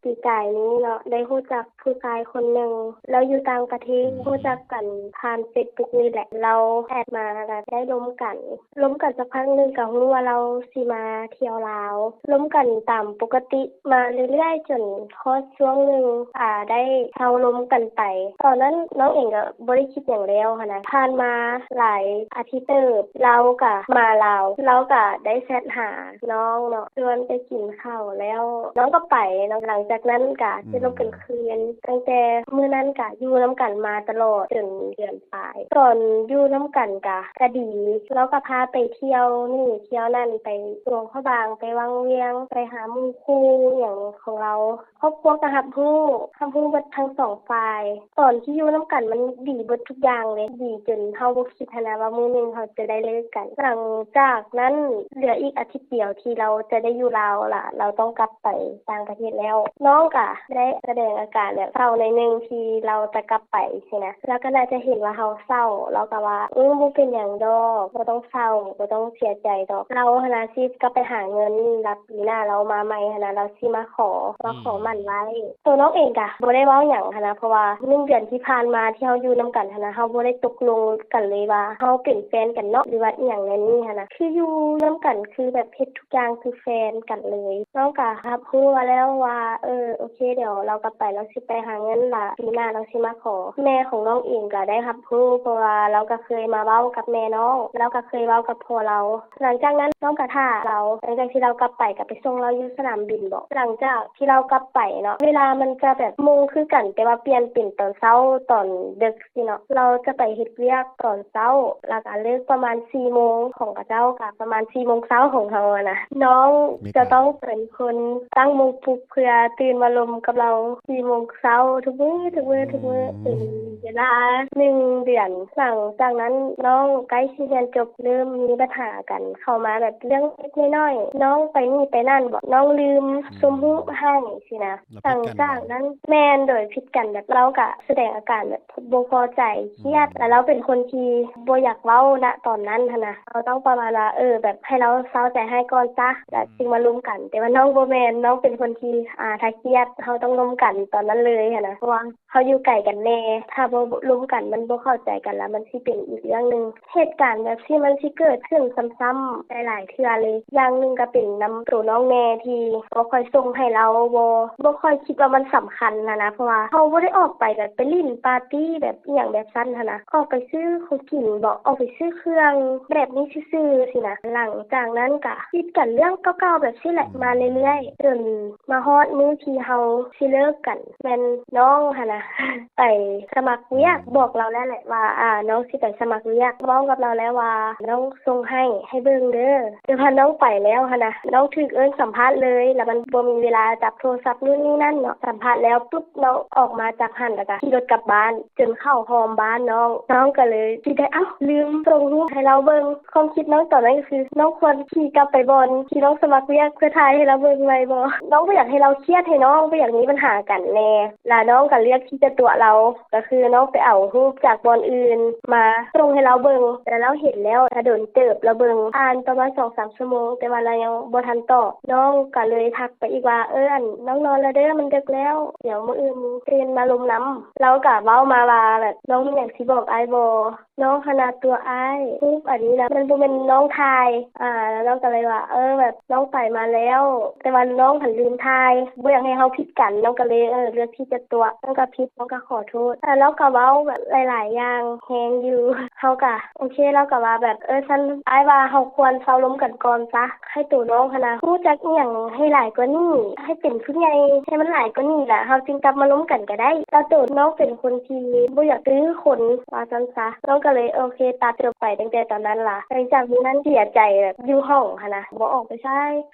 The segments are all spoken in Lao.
ປີກາຍນີ້ເນາະ ໄດ້ຮູ້ຈັກຜູ້ຊາຍຄົນໜຶ່ງ ລາວຢູ່ຕ່າງປະເທດ ອືມ ຮູ້ຈັກກັນຜ່ານເຟສບຸກນີ້ແຫຼະ ລາວແອັດມາ ລະໄດ້ລົມກັນ ລົມກັນສັກພັກໜຶ່ງກະຮູ້ວ່າລາວຊິມາທ່ຽວລາວ ລົມກັນຕາມປົກກະຕິມາເລື້ອຍໆ ຈົນຮອດຊ່ວງໜຶ່ງ ອາ ໄດ້ເຊົາລົມກັນໄປ. ຕອນນັ້ນນ້ອງເອງກະບໍ່ໄດ້ຄິດຫຍັງແລ້ວຫັ້ນນະ ຜ່ານມາຫຼາຍອາທິດເຕີບ ລາວກະມາລາວ ລາວກະໄດ້ແຊັດຫານ້ອງເນາະ ຊວນໄປກິນເຂົ້າແລ້ວ ນ້ອງກະໄປເນາະ ຫຼັງຈາກນັ້ນກະ ອືມ ໄດ້ລົມກັນຄືນ ຕັ້ງແຕ່ມື້ນັ້ນກະຢູ່ນຳກັນມາຕະຫຼອດ ຈົນເດືອນປາຍ ຕອນຢູ່ນຳກັນກະ ກະດີ ລາວກະພາໄປທ່ຽວນີ້ທ່ຽວນັ້ນ ໄປຫຼວງພະບາງ ໄປວັງວຽງ ໄປຫາໝູ່ຄູ່ຫຍັງຂອງລາວ ຄອບຄົວກະຮັບຮູ້ ຮັບຮູ້ເບິດທັງສອງຝ່າຍ ຕອນທີ່ຢູ່ນຳກັນມັນດີເບິດທຸກຢ່າງເລີຍ ດີຈົນເຮົາບໍ່ຄິດຫັ້ນນະວ່າມື້ໜຶ່ງເຮົາຈະໄດ້ເລີກກັນ. ຫຼັງຈາກນັ້ນເຫຼືອອີກອາທິດດຽວທີ່ລາວຈະໄດ້ຢູ່ລາວລະ ລາວຕ້ອງກັບໄປຕ່າງປະເທດແລ້ວ ນ້ອງກະໄດ້ສະແດງອາການແບບເສົ້າໜ້ອຍໜຶ່ງທີ່ລາວຈະກັບໄປຊີ້ນະ ລາວກະໜ້າຈະເຫັນວ່າເຮົາເສົ້າ ລາວກະວ່າ ເອີ ບໍ່ເປັນຫຍັງດອກ ບໍ່ຕ້ອງເສົ້າ ບໍ່ຕ້ອງເສຍໃຈດອກ ລາວຫັ້ນນະຊິກັບໄປຫາເງິນ ລະປີໜ້າລາວມາໃໝ່ຫັ້ນນະ ລາວຊິມາຂໍ ມາຂໍໝັ້ນໄວ້. ໂຕນ້ອງເອງກະບໍ່ໄດ້ເວົ້າຫຍັງຫັ້ນນະ ເພາະວ່າໜຶ່ງເດືອນທີ່ຜ່ານມາທີ່ເຮົາຢູ່ນຳກັນຫັ້ນນະ ເຮົາບໍ່ໄດ້ຕົກລົງກັນເລີຍວ່າເຮົາເປັນແຟນກັນເນາະ ຫຼືວ່າອີ່ຫຍັງແນວນີ້ຫັ້ນນະ ຄືຢູ່ນຳກັນຄືແບບເຮັດທຸກຢ່າງຄືແຟນກັນເລີຍ. ນ້ອງກະຮັບຮູ້ມາແລ້ວວ່າ ເອີ ໂອເຄ ດຽວລາວກັບໄປ ລາວຊິໄປຫາເງິນ ລະປີໜ້າລາວຊິມາຂໍ. ແມ່ຂອງນ້ອງເອງກະໄດ້ຮັບຮູ້ ເພາະວ່າລາວກະເຄີຍມາເວົ້າກັບແມ່ນ້ອງ ລາວກະເຄີຍເວົ້າກັບພໍ່ລາວ. ຫຼັງຈາກນັ້ນນ້ອງກະຖ້າລາວ ຫຼັງຈາກທີ່ລາວກັບໄປ ກະໄປສົ່ງລາວຢູ່ສະໜາມບິນເບາະ. ຫຼັງຈາກທີ່ລາວກັບໄປເນາະ ເວລາມັນຈະແບບໂມງຄືກັນ ແຕ່ວ່າປ່ຽນເປັນຕອນເຊົ້າ ຕອນເດິກຊີ້ເນາະ ລາວຈະໄປເຮັດວຽກຕອນເຊົ້າ ລະກະເລີກປະມານສີ່ໂມງຂອງເຂົາເຈົ້າ ກະປະມານສີ່ໂມງເຊົ້າຂອງເຮົາຫັ້ນນະ. ນ້ອງຈະຕ້ອງເປັນຄົນຕັ້ງໂມງປຸກ ເພື່ອຕື່ນມາລົມກັບລາວສີ່ໂມງເຊົ້າທຸກມື້ ທຸກມື້ ອືມ ທຸກມື້ ເປັນເວລາໜຶ່ງເດືອນ. ຫຼັງຈາກນັ້ນນ້ອງໃກ້ຊິຮຽນຈົບ ເລີ່ມມີບັນຫາກັນເຂົ້າມາ ແບບເລື່ອງເລັກໆນ້ອຍໆ ນ້ອງໄປນີ້ໄປນັ້ນເບາະ ນ້ອງລືມ ອືມ ຊຸມຮູບໃຫ້ຊີ້ນະ. ຫຼັງຈາກນັ້ນ ແມ່ນ ໂດຍ ຜິດກັນ ແບບລາວກະສະແດງອາການແບບບໍ່ພໍໃຈ ຄຽດ ອືມ ລະລາວເປັນຄົນທີ່ບໍ່ຢາກເວົ້ານະຕອນນັ້ນຫັ້ນນະ ເຮົາຕ້ອງປະມານວ່າ ເອີ ແບບໃຫ້ລາວເຊົາໃຈຮ້າຍກ່ອນຊະ ລະ ອືມ ຈຶ່ງມາລົມກັນ. ແຕ່ວ່ານ້ອງບໍ່ແມ່ນ ນ້ອງເປັນຄົນທີ່ ອາ ຖ້າຄຽດເຮົາຕ້ອງລົມກັນຕອນນັ້ນເລີຍຫັ້ນນະ ເພາະວ່າເຮົາຢູ່ໄກກັນແດ່ ຖ້າບໍ່ລົມກັນ ມັນບໍ່ເຂົ້າໃຈກັນ ລະມັນຊິເປັນອີກເລື່ອງໜຶ່ງ. ເຫດການແບບຊີ້ມັນຊິເກີດຂຶ້ນຊ້ຳໆຫຼາຍໆເທື່ອເລີຍ. ຢ່າງໜຶ່ງກະເປັນນຳໂຕນ້ອງແດ່ ທີ່ບໍ່ຄ່ອຍສົ່ງໃຫ້ລາວ ບໍ່ ບໍ່ຄ່ອຍຄິດວ່າມັນສຳຄັນຫັ້ນນະ ເພາະວ່າເຮົາບໍ່ໄດ້ອອກໄປແບບໄປຫຼິ້ນປາຕີ້ແບບອີ່ຫຍັງແບບຊັ້ນຫັ້ນນະ ອອກໄປຊື້ຂອງກິນເບາະ ອອກໄປຊື້ເຄື່ອງແບບນີ້ຊື່ໆຊີ້ນະ. ຫຼັງຈາກນັ້ນກະຕິດກັນເລື່ອງເກົ່າໆແບບຊີ້ແຫຼະ ອືມ ມາເລື້ອຍໆ ຈົນມາຮອດມື້ທີ່ເຮົາຊິເລີກກັນ ແມ່ນນ້ອງຫັ້ນນະ ໄປສະໝັກວຽກ ອືມ ບອກລາວແລ້ວແຫຼະວ່າ ອາ ນ້ອງຊິໄປສະໝັກວຽກ ເວົ້າກັບລາວແລ້ວວ່າ ນ້ອງສົ່ງໃຫ້ ໃຫ້ເບິ່ງເດີ ແຕ່ວ່ານ້ອງໄປແລ້ວຫັ້ນນະ ນ້ອງຖືກເອີ້ນສຳພາດເລີຍ ລະມັນບໍ່ມີເວລາຈັບໂທລະສັບ ໂນ່ນນີ້ນັ້ນເນາະ. ສຳພາດແລ້ວປຶບ ນ້ອງອອກມາຈາກຫັ້ນ ລະກະຂີ່ລົດກັບບ້ານ ຈົນເຂົ້າຮອມບ້ານນ້ອງ ນ້ອງກະເລີຍຄິດໄດ້ ເອົ້າ ລືມສົ່ງຮູບໃຫ້ລາວເບິ່ງ. ຄວາມຄິດນ້ອງຕອນນັ້ນກະຄື ນ້ອງຄວນຂີ່ກັບໄປບ່ອນທີ່ນ້ອງສະໝັກວຽກ ເພື່ອຖ່າຍໃຫ້ລາວເບິ່ງໃໝ່ບໍ່? ນ້ອງບໍ່ຢາກໃຫ້ລາວຄຽດໃຫ້ນ້ອງ ບໍ່ຢາກມີບັນຫາກັນແດ່ ລະນ້ອງກະເລືອກທີ່ຈະຕົວະລາວ ກະຄືນ້ອງໄປເອົາຮູບຈາກບ່ອນອື່ນມາສົ່ງໃຫ້ລາວເບິ່ງ ລະລາວເຫັນແລ້ວ ກະດົນເຕີບລາວເບິ່ງ ອ່ານປະມານສອງສາມຊົ່ວໂມງ ແຕ່ວ່າລາວຍັງບໍ່ທັນຕອບ. ນ້ອງກະເລີຍທັກໄປອີກວ່າ ເອີ ອັນ ນ້ອງນອນລະເດີ ມັນເດິກແລ້ວ ດຽວມື້ອື່ນຕື່ນມາລົມນຳ. ລາວກະເວົ້າມາວ່າແບບ ນ້ອງມີຫຍັງຊິບອກອ້າຍບໍ່? ນ້ອງຫັ້ນນະຕົວະອ້າຍ ຮູບອັນນີ້ນະ ມັນບໍ່ແມ່ນນ້ອງຖ່າຍ. ອາ ລະນ້ອງກະເລີຍວ່າ ເອີ ແບບນ້ອງໄປມາແລ້ວ ແຕ່ວ່ານ້ອງຫັ້ນລືມຖ່າຍ ບໍ່ຢາກໃຫ້ເຮົາຜິດກັນ ນ້ອງກະເລີຍ ເອີ ເລືອກທີ່ຈະຕົວະ ນ້ອງກະຜິດ ນ້ອງກະຂໍໂທດ. ລະລາວກະເວົ້າແບບຫຼາຍໆຢ່າງແຮງຢູ່ ເຮົາກະ ໂອເຄ ລາວກະວ່າແບບ ເອີ ຊັ້ນອ້າຍວ່າເຮົາຄວນເຊົາລົມກັນກ່ອນຊະ ໃຫ້ໂຕນ້ອງຫັ້ນນະ ຮູ້ຈັກອີ່ຫຍັງໃຫ້ຫຼາຍກວ່ານີ້ ໃຫ້ເປັນຜູ້ໃຫຍ່ໃຫ້ມັນຫຼາຍກວ່ານີ້ລະ ເຮົາຈຶ່ງກັບມາລົມກັນກະໄດ້. ລະໂຕນ້ອງເປັນຄົນທີ່ບໍ່ຢາກຕື້ຄົນ ວ່າຊັ້ນຊະ. ນ້ອງກະເລີຍ ໂອເຄ ຕັດຈົບໄປຕັ້ງແຕ່ຕອນນັ້ນລະ. ຫຼັງຈາກມື້ນັ້ນເສຍໃຈແບບຢູ່ຫ້ອງຫັ້ນນະ ບໍ່ອອກໄປໃສ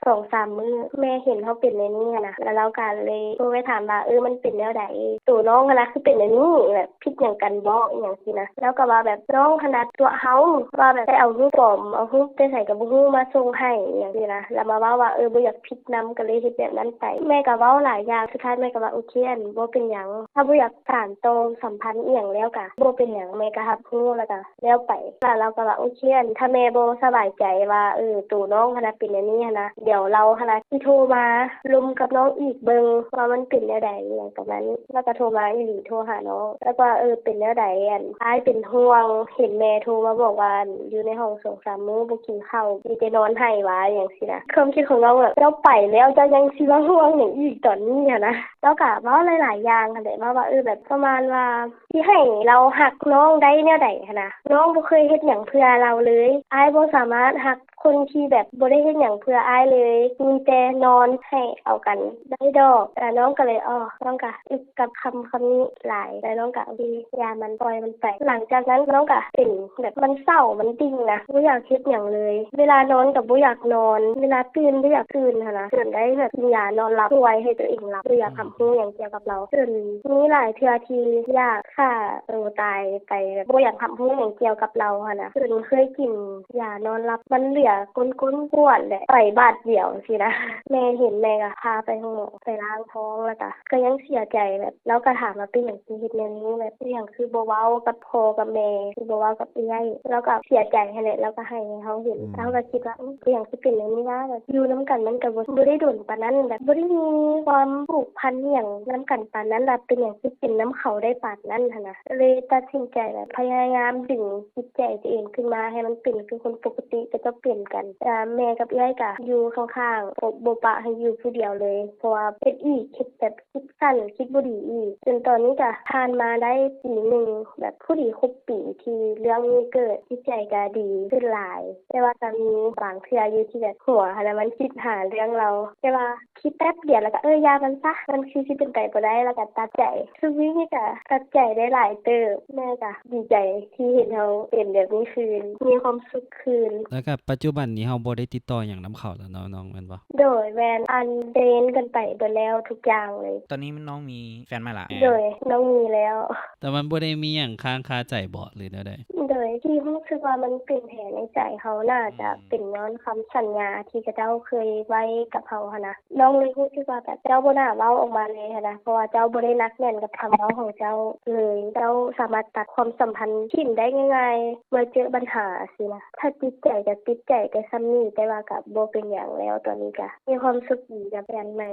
ສອງສາມມື້ ແມ່ເຫັນເຮົາເປັນແນວນີ້ຫັ້ນນະ ລະລາວກະເລີຍໂທໄປຖາມວ່າ ເອີ ມັນເປັນແນວໃດ? ໂຕ ນ້ອງຫັ້ນນະຄືເປັນແນວນີ້ ແບບຜິດຫຍັງກັນບໍ ອີ່ຫຍັງຊີ້ນະ. ລາວກໍວ່າແບບນ້ອງຫັ້ນນະຕົວະເຮົາ ວ່າແບບໄປເອົາຮູບປອມ ເອົາຮູບແຕ່ໃສກໍບໍ່ຮູ້ມາສົ່ງໃຫ້ ອີ່ຫຍັງຊີ້ນະ. ລາວມາເວົ້າວ່າ ເອີ ບໍ່ຢາກຜິດນຳ ກໍເລີຍເຮັດແບບນັ້ນໄປ. ແມ່ກໍເວົ້າຫຼາຍຢ່າງ ສຸດທ້າຍແມ່ກໍວ່າ ໂອເຄ ອັນ ບໍ່ເປັນຫຍັງ ຖ້າບໍ່ຢາກສານຕໍ່ສຳພັນອີ່ຫຍັງແລ້ວກະບໍ່ເປັນຫຍັງ ແມ່ກະຮັບຮູ້ ແລ້ວກະແລ້ວໄປ. ລະລາວກໍວ່າ ໂອເຄ ອັນ ຖ້າແມ່ບໍ່ສະບາຍໃຈວ່າ ເອີ ໂຕນ້ອງຫັ້ນນະເປັນແນວນີ້ຫັ້ນນະ ດຽວລາວຫັ້ນນະຊິໂທມາລົມກັບນ້ອງອີກເບິ່ງວ່າມັນເປັນແນວໃດ ອີ່ຫຍັງປະມານນີ້. ລາວກໍໂທມາອີ່ຫຼີ ໂທຫານ້ອງ ລາວກໍວ່າ ເອີ ເປັນແນວໃດ ອັນ ອ້າຍເປັນຫ່ວງ ເຫັນແມ່ໂທມາບອກວ່າ ອັນ ຢູ່ໃນຫ້ອງສອງສາມມື້ບໍ່ກິນເຂົ້າ ມີແຕ່ນອນໄຫ້ຫວາ ອີ່ຫຍັງຊີ້ນະ. ຄວາມຄິດຂອງນ້ອງແບບ ເຈົ້າໄປແລ້ວ ເຈົ້າຍັງຊິມາຫ່ວງຫຍັງອີກຕອນນີ້ຫັ້ນນະ. ລາວກໍເວົ້າຫຼາຍໆຢ່າງຫັ້ນແຫຼະ ເວົ້າວ່າ ເອີ ແບບປະມານວ່າ ຊິໃຫ້ລາວຮັກນ້ອງໄດ້ແນວໃດຫັ້ນນະ ນ້ອງບໍ່ເຄີຍເຮັດຫຍັງເພື່ອລາວເລີຍ. ອ້າຍບໍ່ສາມາດຮັກຄົນທີ່ແບບບໍ່ໄດ້ເຮັດຫຍັງເພື່ອອ້າຍເລີຍ ມີແຕ່ນອນໄຫ້ເອົາກັນໄດ້ດອກ. ລະນ້ອງກໍເລີຍ ອໍ ນ້ອງກໍອຶກກັບຄຳ ຄຳນີ້ຫຼາຍ ລະນ້ອງກໍ ໂອເຄ ຢ່າມັນ ປ່ອຍມັນໄປ. ຫຼັງຈາກນັ້ນນ້ອງກໍເປັນແບບ ມັນເສົ້າ ມັນດິ່ງນະ ບໍ່ຢາກເຮັດຫຍັງເລີຍ ເວລານອນກໍບໍ່ຢາກນອນ ເວລາຕື່ນບໍ່ຢາກຕື່ນຫັ້ນນະ ຈົນໄດ້ແບບກິນຢານອນຫຼັບ ຊ່ວຍໃຫ້ຕົວເອງຫຼັບ ບໍ່ຢາກຮັບຮູ້ຫຍັງກ່ຽວກັບລາວ ຈົນມີຫຼາຍເທື່ອທີ່ຢາກຂ້າໂຕຕາຍໄປ ແບບບໍ່ຢາກຮັບຮູ້ຫຍັງກ່ຽວກັບລາວຫັ້ນນະ ຈົນເຄີຍກິນຢານອນຫຼັບ ມັນເຫຼືອກົ້ນໆ ປວດແຫຼະ ໄປບາດດຽວຊີ້ນະ. ແມ່ເຫັນ ແມ່ກໍພາໄປໂຮງໝໍ ໄປລ້າງທ້ອງ ແລ້ວກໍ ກໍຍັງເສຍໃຈ ແບບລາວກໍຖາມວ່າ ເປັນຫຍັງຄືເຮັດແນວນີ້ ແບບເປັນຫຍັງຄືບໍ່ເວົ້າກັບພໍ່ກັບແມ່ ຄືບໍ່ເວົ້າກັບເອື້ອຍ. ລາວກໍເສຍໃຈຫັ້ນແຫຼະ ລາວກໍໄຫ້ໃຫ້ເຮົາເຫັນ ເຮົາກໍຄິດວ່າ ເອີ ເປັນຫຍັງຄືເປັນແນວນີ້ວະ ແບບຢູ່ນຳກັນມັນກໍບໍ່ ບໍ່ໄດ້ດົນປານນັ້ນ ແບບບໍ່ໄດ້ມີຄວາມຜູກພັນຫຍັງນຳກັນປານນັ້ນ ລະເປັນຫຍັງຄືເປັນນຳເຂົາໄດ້ປານນັ້ນຫັ້ນນະ. ເລີຍຕັດສິນໃຈແບບພະຍາຍາມດຶງຈິດໃຈຕົວເອງຂຶ້ນມາໃຫ້ມັນເປັນຄືຄົນປົກກະຕິ ເຂົາເຈົ້າເປັນກັນ. ແຕ່ແມ່ກັບເອື້ອຍກະຢູ່ຂ້າງໆ ບໍ່ ບໍ່ປະໃຫ້ຢູ່ຜູ້ດຽວເລີຍ ເພາະວ່າເຮັດອີກ ເຮັດແບບຄິດສັ້ນ ຄິດບໍ່ດີອີກ ຈົນຕອນນີ້ກະຜ່ານມາໄດ້ປີໜຶ່ງ ແບບພໍດີຄົບປີທີ່ເລື່ອງນີ້ເກີດ ຈິດໃຈກະດີຂຶ້ນຫຼາຍ ແຕ່ວ່າກະມີບາງເທື່ອຢູ່ທີ່ແບບຫົວຫັ້ນນະ ມັນຄິດຫາເລື່ອງລາວ ແຕ່ວ່າ ຄິດແປັບດຽວ ແລ້ວກໍ ເອີ ຢ່າມັນຊະ ມັນຄືຊິເປັນໄປບໍ່ໄດ້ ແລ້ວກໍຕັດໃຈ. ທຸກມື້ນີ້ກໍຕັດໃຈໄດ້ຫຼາຍເຕີບ ແມ່ກໍດີໃຈທີ່ເຫັນເຮົາເປັນແບບນີ້ຄືນ ມີຄວາມສຸກຄືນ. ແລ້ວກໍປັດຈຸບັນນີ້ເຮົາບໍ່ໄດ້ຕິດຕໍ່ຫຍັງນຳເຂົາແລ້ວເນາະນ້ອງ ແມ່ນບໍ່? ໂດຍ ແມ່ນ ອັນເບນກັນໄປເບິດແລ້ວທຸກຢ່າງເລີຍ. ຕອນນີ້ນ້ອງມີແຟນໃໝ່ລະ? ໂດຍ ນ້ອງມີແລ້ວ. ແຕ່ມັນບໍ່ໄດ້ມີຫຍັງຄ້າງຄາໃຈບໍ ຫຼືແນວໃດ? ໂດຍ ທີ່ຮູ້ສຶກວ່າມັນເປັນແຜໃນໃຈເຮົາ ໜ້າຈະເປັນຍ້ອນຄຳສັນຍາທີ່ເຂົາເຈົ້າເຄີຍໄວ້ກັບເຮົາຫັ້ນນະ. ນ້ອງເລີຍຮູ້ສຶກວ່າແບບເຈົ້າບໍ່ໜ້າເວົ້າອອກມາເລີຍຫັ້ນນະ ເພາະວ່າເຈົ້າບໍ່ໄດ້ໜັກແໜ້ນກັບຄຳເວົ້າຂອງເຈົ້າເລີຍ. ເຈົ້າສາມາດຕັດຄວາມສຳພັນຖິ້ມໄດ້ງ່າຍໆ ເມື່ອເຈີບັນຫາຊີ້ນະ. ຖ້າຕິດໃຈກໍຕິດໃຈແຕ່ສ່ຳນີ້ ແຕ່ວ່າກໍບໍ່ເປັນຫຍັງແລ້ວ ຕອນນີ້ກໍມີຄວາມສຸກດີກັບແຟນໃໝ່.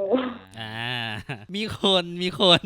ອ່າ ມີຄົນ ມີຄົນ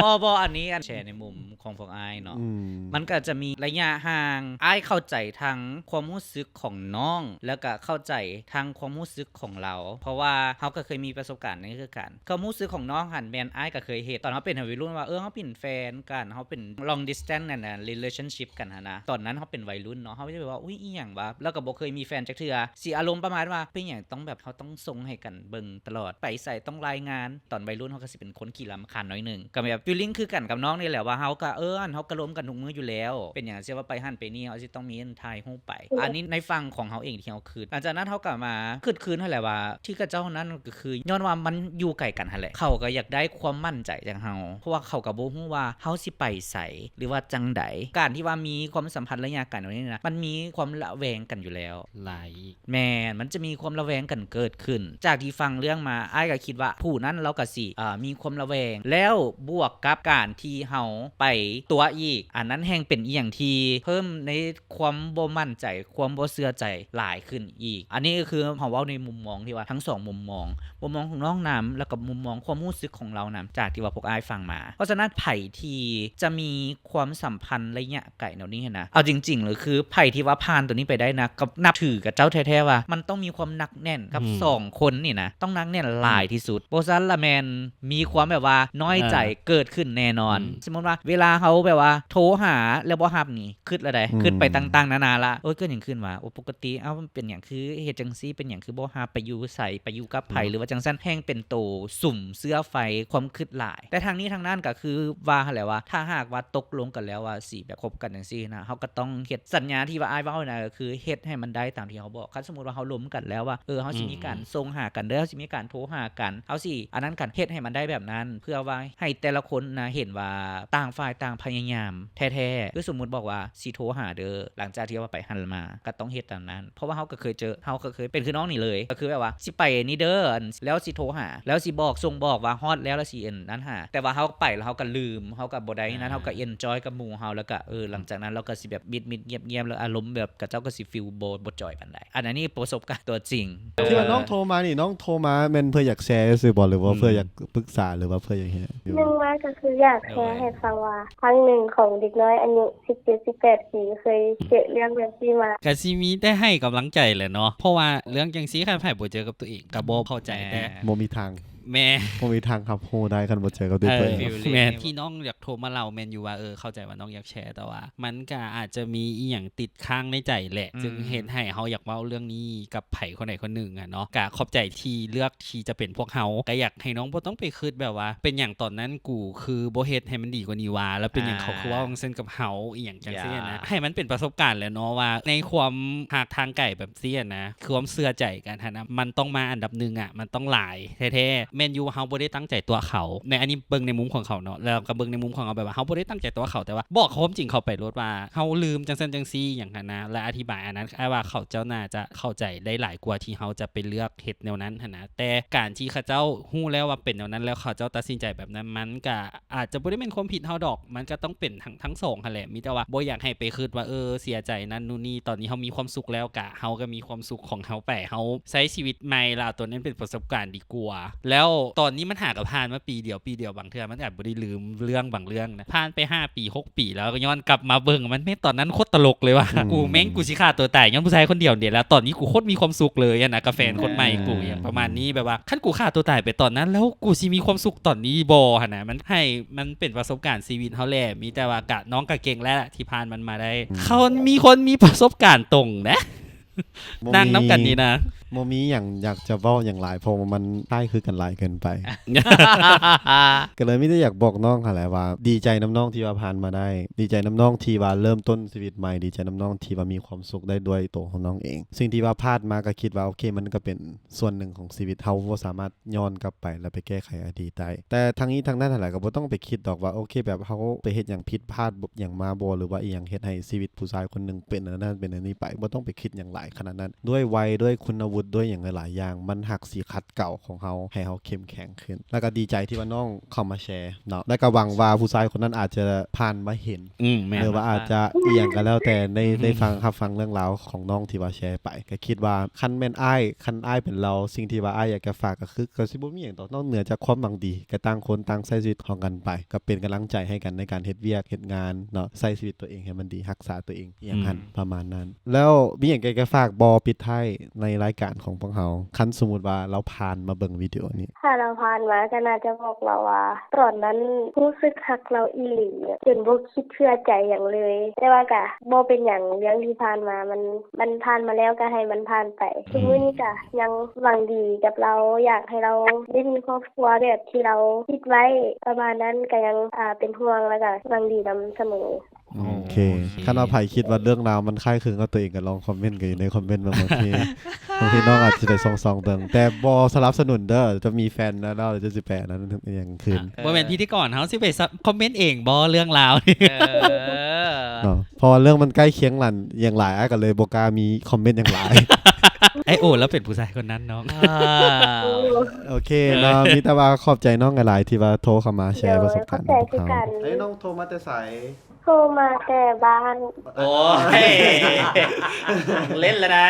ບໍ່ ບໍ່ ອັນນີ້ ອັນແຊໃນມຸມຂອງພວກອ້າຍເນາະ ອືມ ມັນກໍຈະມີໄລຍະຫ່າງ ອ້າຍເຂົ້າໃຈທັງຄວາມຮູ້ສຶກຂອງນ້ອງ ແລ້ວກໍເຂົ້າໃຈທັງຄວາມຮູ້ສຶກຂອງລາວ ເພາະວ່າເຮົາກໍເຄີຍມີປະສົບການນີ້ຄືກັນ. ຄວາມຮູ້ສຶກຂອງນ້ອງຫັ້ນແມ່ນອ້າຍກໍເຄີຍເຮັດ ຕອນເຮົາເປັນໄວລຸ້ນວ່າ ເອີ ເຮົາເປັນແຟນກັນ ເຮົາເປັນ long distance ນັ້ນນະ relationship ກັນຫັ້ນນະ. ຕອນນັ້ນເຮົາເປັນໄວລຸ້ນເນາະ ເຮົາຈະແບບວ່າ ອຸ້ຍ ອີ່ຫຍັງວະ ແລ້ວກໍບໍ່ເຄີຍມີແຟນຈັກເທື່ອ ຊິອາລົມປະມານວ່າ ເປັນຫຍັງຕ້ອງແບບ ເຮົາຕ້ອງສົ່ງໃຫ້ກັນເບິ່ງຕະຫຼອດ ໄປໃສຕ້ອງລາຍງານ. ຕອນໄວລຸ້ນເຮົາກໍຊິເປັນຄົນຂີ້ລຳຄານໜ້ອຍໜຶ່ງ ກໍແບບ feeling ຄືກັນກັບນ້ອງນີ້ແຫຼະ ວ່າເຮົາກໍ ເອີ ອັນ ເຮົາກໍລົມກັນທຸກມື້ຢູ່ແລ້ວ ເປັນຫຍັງຊິວ່າໄປຫັ້ນໄປນີ້ ເຮົາຊິຕ້ອງມີທ່າຍຮູບໄປ. ໂດຍ ອັນນີ້ໃນຝັ່ງຂອງເຮົາເອງທີ່ເຮົາຄິດ. ຫຼັງຈາກນັ້ນເຮົາກໍມາຄິດຄືນຫັ້ນແຫຼະວ່າ ທີ່ເຂົາເຈົ້ານັ້ນກໍຄືຍ້ອນວ່າມັນຢູ່ໄກກັນຫັ້ນແຫຼະ ເຂົາກໍຢາກໄດ້ຄວາມໝັ້ນໃຈຈາກເຮົາ ເພາະວ່າເຂົາກໍບໍ່ຮູ້ວ່າເຮົາຊິໄປໃສ ຫຼືວ່າຈັ່ງໃດ. ການທີ່ວ່າມີຄວາມສຳພັນໄລຍະໄກແບບນີ້ນະ ມັນມີຄວາມລະແວງກັນຢູ່ແລ້ວ ຫຼາຍອີກ. ແມ່ນ ມັນຈະມີຄວາມລະແວງກັນເກີດຂຶ້ນ. ຈາກທີ່ຟັງເລື່ອງມາ ອ້າຍກໍຄິດວ່າຜູ້ນັ້ນລາວກໍຊິ ເອີ ມີຄວາມລະແວງ ແລ້ວບວກກັບການທີ່ເຮົາໄປຕົວະອີກ ອັນນັ້ນແຮ່ງເປັນອີ່ຫຍັງທີ່ເພີ່ມໃນຄວາມບໍ່ໝັ້ນໃຈ ຄວາມບໍ່ເຊື່ອໃຈຫຼາຍຂຶ້ນອີກ. ອັນນີ້ກໍຄືເຮົາເວົ້າໃນມຸມມອງທີ່ວ່າທັງສອງມຸມມອງ ມຸມມອງຂອງນ້ອງນຳ ແລ້ວກໍມຸມມອງຄວາມຮູ້ສຶກຂອງລາວນຳ ຈາກທີ່ວ່າພວກອ້າຍຟັງມາ. ເພາະສະນັ້ນ ໃຜທີ່ຈະມີຄວາມສຳພັນໄລຍະໄກແນວນີ້ຫັ້ນນະ ເອົາຈິງໆ ເລີຍ ຄືໃຜທີ່ວ່າຜ່ານຕົວນີ້ໄປໄດ້ນະ ກໍນັບຖືກັບເຈົ້າແທ້ໆ ວ່າມັນຕ້ອງມີຄວາມໜັກແໜ້ນກັບ ອືມ ສອງຄົນນີ້ນະ ຕ້ອງໜັກແໜ້ນຫຼາຍທີ່ສຸດ ບໍ່ຊັ້ນລະແມ່ນມີຄວາມແບບວ່ານ້ອຍໃຈ ອ່າ ເກີດຂຶ້ນແນ່ນອນ. ອືມ ສົມມຸດວ່າເວລາເຮົາແບບວ່າໂທຫາແລ້ວບໍ່ຮັບນີ້ ຄິດລະໃດ ອືມ ຄິດໄປຕ່າງໆນານາລະ ໂອ້ຍ ເກີດຫຍັງຂຶ້ນວະ ໂອ້ ປົກກະຕິ ເອົ້າ ເປັນຫຍັງຄືເຮັດຈັ່ງຊີ້ ເປັນຫຍັງຄືບໍ່ຮັບ ໄປຢູ່ໃສ ໄປຢູ່ກັບໃຜ ອືມ ຫຼືວ່າຈັ່ງຊັ້ນ ແຮ່ງເປັນໂຕສຸມເຊື້ອໄຟຄວາມຄິດຫຼາຍ. ແຕ່ທັງນີ້ທັງນັ້ນກໍຄືວ່າຫັ້ນແຫຼະວ່າ ຖ້າຫາກວ່າຕົກລົງກັນແລ້ວວ່າຊິແບບຄົບກັນຈັ່ງຊີ້ນະ ເຮົາກໍຕ້ອງເຮັດສັນຍາທີ່ວ່າອ້າຍເວົ້ານະ ກໍຄືເຮັດໃຫ້ມັນໄດ້ ໄດ້ຕາມທີ່ເຮົາບອກ. ຄັນສົມມຸດວ່າເຮົາລົມກັນແລ້ວວ່າ ເອີ ເຮົາຊິມີການ ອືມ ສົ່ງຫາກັນເດີ ເຮົາຊິມີການໂທຫາກັນ ເຮົາຊິອັນນັ້ນກັນ ເຮັດໃຫ້ມັນໄດ້ແບບນັ້ນ ເພື່ອວ່າໃຫ້ແຕ່ລະຄົນນະເຫັນວ່າຕ່າງຝ່າຍຕ່າງພະຍາຍາມແທ້ໆ. ຄືສົມມຸດບອກວ່າຊິໂທຫາເດີ ຫຼັງຈາກທີ່ວ່າໄປຫັ້ນມາ ກໍຕ້ອງເຮັດຕາມນັ້ນ ເພາະວ່າເຮົາກໍເຄີຍເຈີ ເຮົາກໍເຄີຍເປັນຄືນ້ອງນີ້ເລີຍ ກໍຄືແບບວ່າຊິໄປນີ້ເດີ ແລ້ວຊິໂທຫາ ແລ້ວຊິບອກ ສົ່ງບອກວ່າຮອດແລ້ວ ແລ້ວຊິອັນນັ້ນຫາ ແຕ່ວ່າເຮົາໄປແລ້ວເຮົາກໍລືມ ເຮົາກໍບໍ່ໄດ້ນັ້ນ ອ່າ ເຮົາກໍເອັນຈອຍກັບໝູ່ເຮົາ ແລ້ວກໍ ເອີ ຫຼັງຈາກນັ້ນເຮົາກໍຊິແບບມິດໆ ງຽບໆ ແລ້ວອາລົມແບບເຂົາເຈົ້າກໍຊິຟີລບໍ່ ບໍ່ຈອຍປານໃດ. ອັນ ອັນນີ້ປະສົບການຕົວຈິງ. ທີ່ວ່ານ້ອງໂທມານີ້ ນ້ອງໂທມາແມ່ນເພື່ອຢາກແຊຊື່ບໍ່ ຫຼືວ່າເພື່ອຢາກປຶກສາ ຫຼືວ່າເພື່ອຢາກເຮັດ? ໜຶ່ງມາກໍຄືຢາກແຊໃຫ້ຟັງວ່າ ຄັ້ງໜຶ່ງຂອງເດັກນ້ອຍອາຍຸສິບເຈັດ ສິບແປດປີເຄີຍເຈີເລື່ອງແບບນີ້ມາ. ກໍຊິມີແຕ່ໃຫ້ກຳລັງໃຈແຫຼະເນາະ ເພາະວ່າເລື່ອງຈັ່ງຊີ້ ຄັນໃຜບໍ່ເຈີກັບຕົວເອງກໍບໍ່ເຂົ້າໃຈ ແຕ່ບໍ່ມີທາງ ແມ່ນ ບໍ່ມີທາງຮັບຮູ້ໄດ້ ຄັນບໍ່ເຈີກັບດ້ວຍຕົວເອງ. ເອີ ແມ່ນ ທີ່ນ້ອງຢາກໂທມາເລົ່າແມ່ນຢູ່ວ່າ ເອີ ເຂົ້າໃຈວ່ານ້ອງຢາກແຊ ແຕ່ວ່າມັນກະອາດຈະມີອີ່ຫຍັງຕິດຄ້າງໃນໃຈແຫຼະ ອືມ ຈຶ່ງເຮັດໃຫ້ເຮົາຢາກເວົ້າເລື່ອງນີ້ກັບໃຜຄົນໃດຄົນໜຶ່ງອະເນາະ. ກະຂອບໃຈທີ່ເລືອກທີ່ຈະເປັນພວກເຮົາ ກະຢາກໃຫ້ນ້ອງບໍ່ຕ້ອງໄປຄິດແບບວ່າ ເປັນຫຍັງຕອນນັ້ນກູຄືບໍ່ເຮັດໃຫ້ມັນດີກວ່ານີ້ຫວາ ແລ້ວເປັນຫຍັງເຂົາຄືເວົ້າຈັ່ງຊັ້ນກັບເຮົາ ອີ່ຫຍັງຈັ່ງຊີ້ນະ. ໃຫ້ມັນເປັນປະສົບການແຫຼະເນາະ ວ່າໃນຄວາມຮັກທາງໄກແບບ ຊີ້ນະ ຄວາມເຊື່ອໃຈກັນຫັ້ນນະ ມັນຕ້ອງມາອັນດັບໜຶ່ງອະ ມັນຕ້ອງຫຼາຍແທ້ໆ. ແມ່ນຢູ່ວ່າເຮົາບໍ່ໄດ້ຕັ້ງໃຈຕົວະເຂົາ ໃນອັນນີ້ເບິ່ງໃນມຸມຂອງເຂົາເນາະ ແລ້ວກໍເບິ່ງໃນມຸມຂອງເຮົາ ແບບວ່າເຮົາບໍ່ໄດ້ຕັ້ງໃຈຕົວະເຂົາ ແຕ່ວ່າບອກຄວາມຈິງເຂົາໄປໂລດວ່າ ເຮົາລືມຈັ່ງຊັ້ນຈັ່ງຊີ້ຫຍັງຫັ້ນນະ ແລະ ອະທິບາຍອັນນັ້ນ ອ້າຍວ່າເຂົາເຈົ້າໜ້າຈະເຂົ້າໃຈໄດ້ຫຼາຍກວ່າທີ່ເຮົາຈະໄປເລືອກເຮັດແນວນັ້ນຫັ້ນນະ. ແຕ່ການທີ່ເຂົາເຈົ້າຮູ້ແລ້ວວ່າເປັນແນວນັ້ນ ແລ້ວເຂົາເຈົ້າຕັດສິນໃຈແບບນັ້ນ ມັນກະ ອາດຈະບໍ່ໄດ້ແມ່ນຄວາມຜິດເຮົາດອກ ມັນກໍຕ້ອງເປັນທັງ ທັງສອງຫັ້ນແຫຼະ. ມີແຕ່ວ່າບໍ່ຢາກໃຫ້ໄປຄິດວ່າ ເອີ ເສຍໃຈນັ້ນນູ່ນນີ້ ຕອນນີ້ເຮົາມີຄວາມສຸກແລ້ວ ກະເຮົາກໍມີຄວາມສຸກຂອງເຮົາໄປ ເຮົາໃຊ້ຊີວິດໃໝ່ ແລ້ວເອົາຕົວນັ້ນເປັນປະສົບການດີກວ່າ. ແລ້ວຕອນນີ້ມັນຫາກໍຜ່ານມາປີດຽວ ປີດຽວ ບາງເທື່ອມັນອາດບໍ່ໄດ້ລືມເລື່ອງບາງເລື່ອງນະ ຜ່ານໄປຫ້າປີ ຫົກປີ ແລ້ວກໍຍ້ອນກັບມາເບິ່ງ ມັນແມ່ນຕອນນັ້ນໂຄດຕະຫຼົກເລີຍວ່າ ອືມ ກູແມ່ງ ກູຊິຂ້າຕົວຕາຍຍ້ອນຜູ້ຊາຍຄົນດຽວນີ້ແຫຼະ ຕອນນີ້ກູໂຄດມີຄວາມສຸກເລີຍຫັ້ນນະ ກັບແຟນຄົນໃໝ່ກູ ອ່າ ຫຍັງປະມານນີ້ ແບບວ່າ ຄັນກູຂ້າຕົວຕາຍໄປຕອນນັ້ນແລ້ວ ກູຊິມີຄວາມສຸກຕອນນີ້ບໍ່ຫັ້ນນະ. ມັນໃຫ້ ມັນເປັນປະສົບການຊີວິດເຮົາແຫຼະ ມີແຕ່ວ່າກະ ນ້ອງກະເກັ່ງແລ້ວທີ່ຜ່ານມັນມາໄດ້ ອືມ ຄົນ ມີຄົນມີປະສົບການຕົງນະ ນັ່ງນຳກັນນີ້ນະ ບໍ່ມີຫຍັງຢາກຈະເວົ້າຫຍັງຫຼາຍ ເພາະວ່າມັນຄ້າຍຄືກັນຫຼາຍເກີນໄປ ກໍເລີຍມີແຕ່ຢາກບອກນ້ອງຫັ້ນແຫຼະວ່າ ດີໃຈນຳນ້ອງທີ່ວ່າຜ່ານມາໄດ້ ດີໃຈນຳນ້ອງທີ່ວ່າເລີ່ມຕົ້ນຊີວິດໃໝ່ ດີໃຈນຳນ້ອງທີ່ວ່າມີຄວາມສຸກໄດ້ດ້ວຍໂຕຂອງນ້ອງເອງ. ສິ່ງທີ່ວ່າຜ່ານມາກໍຄິດວ່າ ໂອເຄ ມັນກໍເປັນ ສ່ວນໜຶ່ງຂອງຊີວິດ ເຮົາບໍ່ສາມາດຍ້ອນກັບໄປ ແລະ ໄປແກ້ໄຂອະດີດໄດ້. ແຕ່ທັງນີ້ທັງນັ້ນຫັ້ນແຫຼະ ກໍບໍ່ຕ້ອງໄປຄິດດອກວ່າ ໂອເຄ ແບບເຮົາໄປເຮັດຫຍັງຜິດພາດຫຍັງມາບໍ່ ຫຼືວ່າອີ່ຫຍັງເຮັດໃຫ້ຊີວິດຜູ້ຊາຍຄົນໜຶ່ງເປັນອັນນັ້ນເປັນອັນນີ້ໄປ ບໍ່ຕ້ອງໄປຄິດຫຍັງຫຼາຍຂະໜາດນັ້ນ. ດ້ວຍໄວ ດ້ວຍຄຸນນະວຸດ ດ້ວຍຫຍັງຫຼາຍໆຢ່າງ ມັນຫາກຊິຂັດເກົາຂອງເຮົາ ໃຫ້ເຮົາເຂັ້ມແຂງຂຶ້ນ. ແລ້ວກໍດີໃຈທີ່ວ່ານ້ອງເຂົ້າມາແຊເນາະ ແລ້ວກໍຫວັງວ່າຜູ້ຊາຍຄົນນັ້ນອາດຈະຜ່ານມາເຫັນ ອືມ ແມ່ນ ຫຼືວ່າອາດຈະອີ່ຫຍັງກໍແລ້ວແຕ່ ໄດ້ ໄດ້ຟັງ ຮັບຟັງເລື່ອງລາວຂອງນ້ອງທີ່ວ່າແຊໄປ ກໍຄິດວ່າຄັນແມ່ນອ້າຍ ຄັນອ້າຍເປັນລາວ ສິ່ງທີ່ວ່າອ້າຍຢາກຈະຝາກກໍຄື ກໍຊິບໍ່ມີຫຍັງດອກ ນອກເໜືອຈາກຄວາມຫວັງດີ ກໍຕ່າງຄົນຕ່າງໃຊ້ຊີວິດຂອງກັນໄປ ກໍເປັນກຳລັງໃຈໃຫ້ກັນໃນການເຮັດວຽກເຮັດງານເນາະ ໃຊ້ຊີວິດຕົວເອງໃຫ້ມັນດີ ຮັກສາຕົວເອງ ອີ່ຫຍັງຫັ້ນ ອືມ ປະມານນັ້ນ. ແລ້ວມີຫຍັງໃຈຈະຝາກບໍ່ ປິດທ້າຍໃນລາຍການຂອງພວກເຮົາ ຄັນສົມມຸດວ່າລາວຜ່ານມາເບິ່ງວິດີໂອນີ້? ຖ້າລາວຜ່ານມາກໍໜ້າຈະບອກລາວວ່າ ຕອນນັ້ນຮູ້ສຶກຮັກລາວອີ່ຫຼີ ຈົນບໍ່ຄິດເຊື່ອໃຈຫຍັງເລີຍ ແຕ່ວ່າກະບໍ່ເປັນຫຍັງ ເລື່ອງທີ່ຜ່ານມາມັນ ມັນຜ່ານມາແລ້ວກໍໃຫ້ມັນຜ່ານໄປ. ອືມ ທຸກມື້ນີ້ກະຍັງຫວັງດີກັບລາວ ຢາກໃຫ້ລາວໄດ້ມີຄອບຄົວແບບທີ່ລາວຄິດໄວ້ປະມານນັ້ນ ກະຍັງ ອ່າ ເປັນຫ່ວງ ແລ້ວກະຫວັງດີນຳສະເໝີ. ໂອເຄ ໂອເຄ ຄັນວ່າໃຜຄິດວ່າເລື່ອງລາວມັນຄ້າຍຄືກັບຕົວເອງ ກໍລອງຄອມເມັນກັນຢູ່ໃນຄອມເມັນເບິ່ງ ບາງທີ ບາງທີນ້ອງອາດຈະໄດ້ສ່ອງໆເບິ່ງ ແຕ່ບໍ່ສະໜັບສະໜູນເດີ ຈະມີແຟນແລ້ວ ເຈົ້າຊິໄປອັນນັ້ນຫຍັງຄືນ. ອ່ະ ບໍ່ແມ່ນພິທີກອນເຮົາຊິໄປຄອມເມັນເອງບໍ່ເລື່ອງລາວນີ້? ເອີ ເນາະ ເພາະວ່າເລື່ອງມັນໃກ້ຄຽງຫຼາຍ ຢ່າງຫຼາຍ ອ້າຍກໍເລີຍບໍ່ກ້າມີຄອມເມັນຫຍັງຫຼາຍ. ອ້າຍໂອລາວເປັນຜູ້ຊາຍຄົນນັ້ນນ້ອງ. ອ່າ ໂອເຄເນາະ ມີແຕ່ວ່າຂອບໃຈນ້ອງຫຼາຍໆ ທີ່ວ່າໂທເຂົ້າມາແຊປະສົບການນຳພວກເຮົາ. ໂດຍ ຂອບໃຈຄືກັນ. ເອີ ນ້ອງໂທມາແຕ່ໃສ? ໂທມາແຕ່ບ້ານ. ໂອ້ຍ ເຫຼັ້ນແລ້ວນະ.